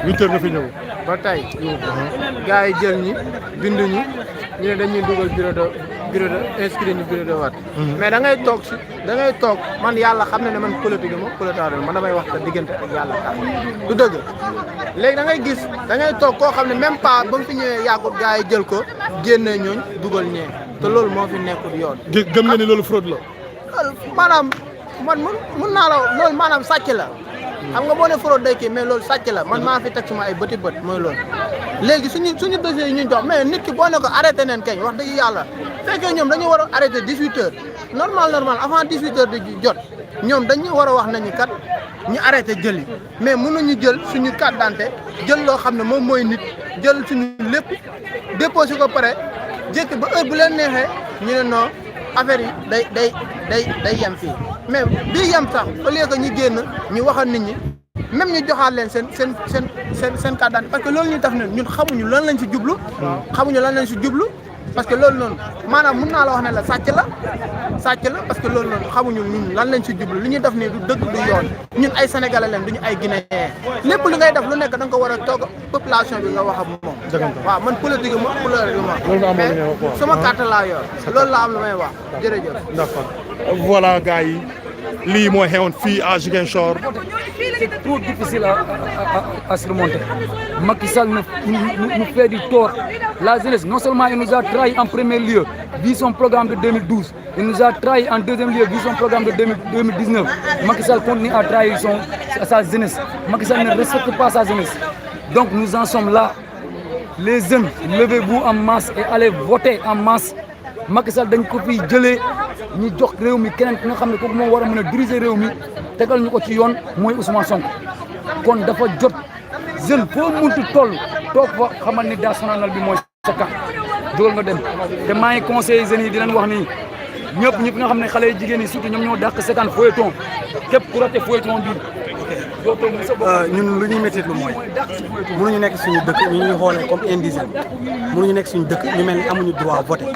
8 heures nga fi ñëw. ba tey gars yi jël ñi bind ñu ne dañuy dugal bureau de inscrit ñu bureau de vote. mais da ngay toog man yàlla xam ne man politique man damay wax te diggante ak yàlla tax du dëgg léegi da ngay toog koo xam ne même pas ba mu fi ñëwee yàggut gars yi jël ko génne ñooñ dugal ñee te loolu moo fi nekkul yoon. gëm nga ni loolu fraude la. maanaam man mun naa la loolu maanaam sàcc la. xam nga boo ne fraude day kii mais loolu sàcc la man maa fi teg suma ay bëti bët mooy loolu léegi suñu dossiers yi ñu jox mais nit ki boo ne ko arrêté neen kañ wax dëgg yàlla fekkee ñoom dañu war a arrêté 18 heures normal avant 18 heures di jot ñoom dañu war a wax nañu kat ñu arrêté jëli mais mënuñu jël suñu carte d'identité jël loo xam ne moom mooy nit jël suñu lépp déposé ko pare jékki ba heure bu leen neexee ñu ne non affaire yi day yem fii mais bii yem sax au lieu que ñu génn ñu waxal nit ñi même ñu joxaat leen seen carte d'identité parce que loolu ñu def ne ñun xamuñu lan lañ si jublu. xamuñu lan lañ si jublu parce que loolu noonu maanaam mun naa la wax ne la sàcc la parce que loolu noonu xamuñu ñun lan lañ si jublu li ñuy def nii du dëgg du yoon ñun ay sénégalais lañ duñu ay guinéen lépp li ngay def lu nekk da nga ko war a toog population bi nga wax ak moom. waaw man politique ma couleur bi ma. mais sama carte laa yor loolu laa am lu may wax jërëjëf. d'accord voilà gars yi lii moo xewoon fii à Ziguinchor. C'est trop difficile à surmonter. Macky Sall nous fait du tort. La jeunesse, non seulement il nous a trahis en premier lieu, vu son programme de 2012, il nous a trahis en deuxième lieu, vu son programme de 2019. Macky Sall continue à trahir sa jeunesse. Macky Sall ne respecte pas sa jeunesse. Donc nous en sommes là. Les jeunes, levez-vous en masse et allez voter en masse. Macky Sall dañ ko fi jëlee ñu jox réew mi keneen ki nga xam ne kooku moo war a mën a diriger réew mi tegal ñu ko ci yoon mooy Ousmane Sonko kon dafa jot jeune foo munti toll toog fa xamal ni national bi mooy sa camp jógal nga dem te maa ngi conseillé jeunes yi di leen wax nii ñëpp nga xam ne xale yu jigéen yi surtout ñoom ñoo dàq seetaan feuilleton képp ku raté feuilleton bi ñun lu ñuy métti lu mooy mënuñu nekk suñu dëkk ñu ñuy xoolee comme indigène mënuñu nekk suñu dëkk ñu mel ni amuñu droit voter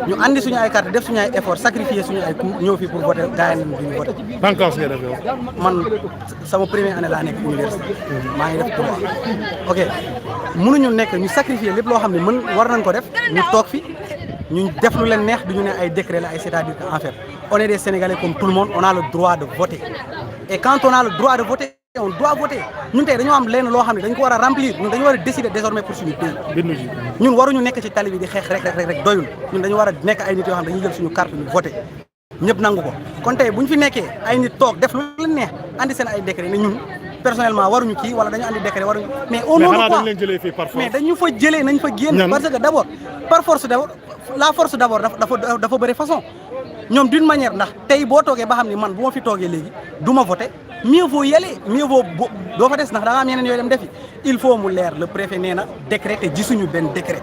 ñu andi suñu ay carte def suñu ay effort sacrifier suñu ay cours ñëw fii pour voter gars yi duñu voter. ban classe ngay def yow. man sama première année laa nekk université maa ngi def droit ok mënuñu nekk ñu sacrifier lépp loo xam ne war nañ ko def ñu toog fi ñu def lu leen neex duñu ne ay décret la ay c'est-à-dire que en fait on est des Sénégalais comme tout le monde on a le droit de voter et quand on a le droit de voter on doit voter ñun tey dañoo am lenn loo xam ne dañ ko war a remplir ñun dañu war a décider désormais pour suñu pays ñun waruñu nekk ci tali bi di xeex rek doyul ñun dañu war a nekk ay nit yoo xam ne dañuy jël suñu carte ñu voter ñëpp nangu ko kon tey bu ñu fi nekkee ay nit toog def lu leen neex andi seen ay décret ne ñun personnellement waruñu kii wala dañu andi décret waruñu mais au nom de quoi mais dañu fa jëlee nañ fa génn parce que d'abord par force d'abord la force d'abord dafa bëri façon ñoom d'une manière ndax tey boo toogee ba xam ni man bu ma fi toogee léegi du ma voter mieux vaut y aller mieux vaut doo fa des ndax da nga am yeneen yooyu dem defi il faut mu leer le préfet nee na décret te gisuñu benn décret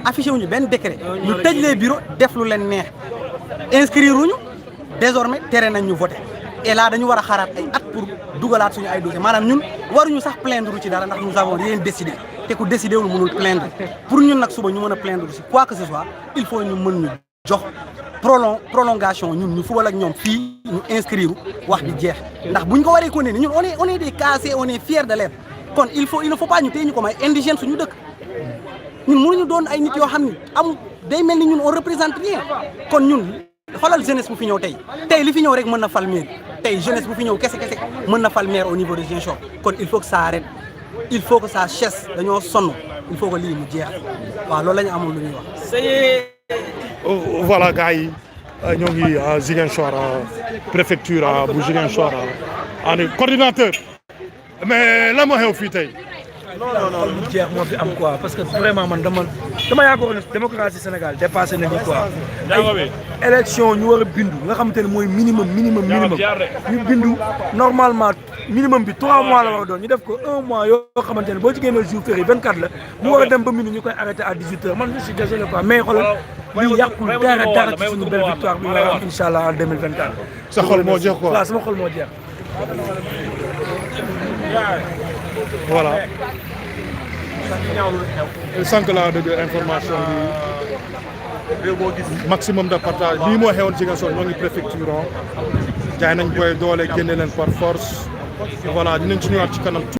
affiché wuñu benn décret ñu tëj les bureaux def lu leen neex inscrire wuñu désormais tere nañ ñu voter et là dañu war a xaaraat ay at pour dugalaat suñu ay dossiers maanaam ñun waruñu sax plaindre ci dara ndax nous avons rien décidé te ku décidé wul mënul plaindre pour ñun nag suba ñu mën a plaindre ci quoi que ce soit il faut ñu mën ñu jox prolongation ñun ñu fubal ak ñoom fii ñu inscrire wax bi jeex ndax buñ ko waree continuer ñun on est des cassés on est fiers de l'être kon il ne faut pas ñu téye ñu comme ay indigènes suñu dëkk ñun mënuñu doon ay nit yoo xam ni day mel ni ñun on représente rien kon ñun xoolal jeunesse bu fi ñëw tey li fi ñëw rek mën na fal maire tey jeunesse bu fi ñëw kese mën na fal maire au niveau de Ziguinchor kon il faut que ça arrête il faut que ça cesse dañoo sonn il faut que lii mu jeex waaw loolu la ñu amul lu ñuy wax. Voilà gars yi ñoo ngi Ziguinchor préfecture bu Ziguinchor en coordinateur mais lan moo xew fii tey. non lu jeex moo fi am quoi parce que vraiment man dama yaakaar ne démocratie Sénégal dépassé nañu quoi ay élection ñu war a bindu nga xamante ne mooy minimum ñu bindu normalement minimum bi 3 mois la war a doon ñu def ko 1 mois yoo xamante ne boo ci génnee jour férié 24 la mu war a dem ba minuit ñu koy arrêté à 18h man je suis désolé quoi mais xoolal lii yàqul dara ci suñu belle victoire bi nga am incha allah en 2024. sa xol moo jeex quoi waaw sama xol moo jeex. voilà. sànq laa dëgg information bi maximum de partage lii moo xewoon ci Ziguinchor ñoo ngi préfecture jaay nañ koy doole génne leen par force voilà dinañ ci ñëwaat ci kanam.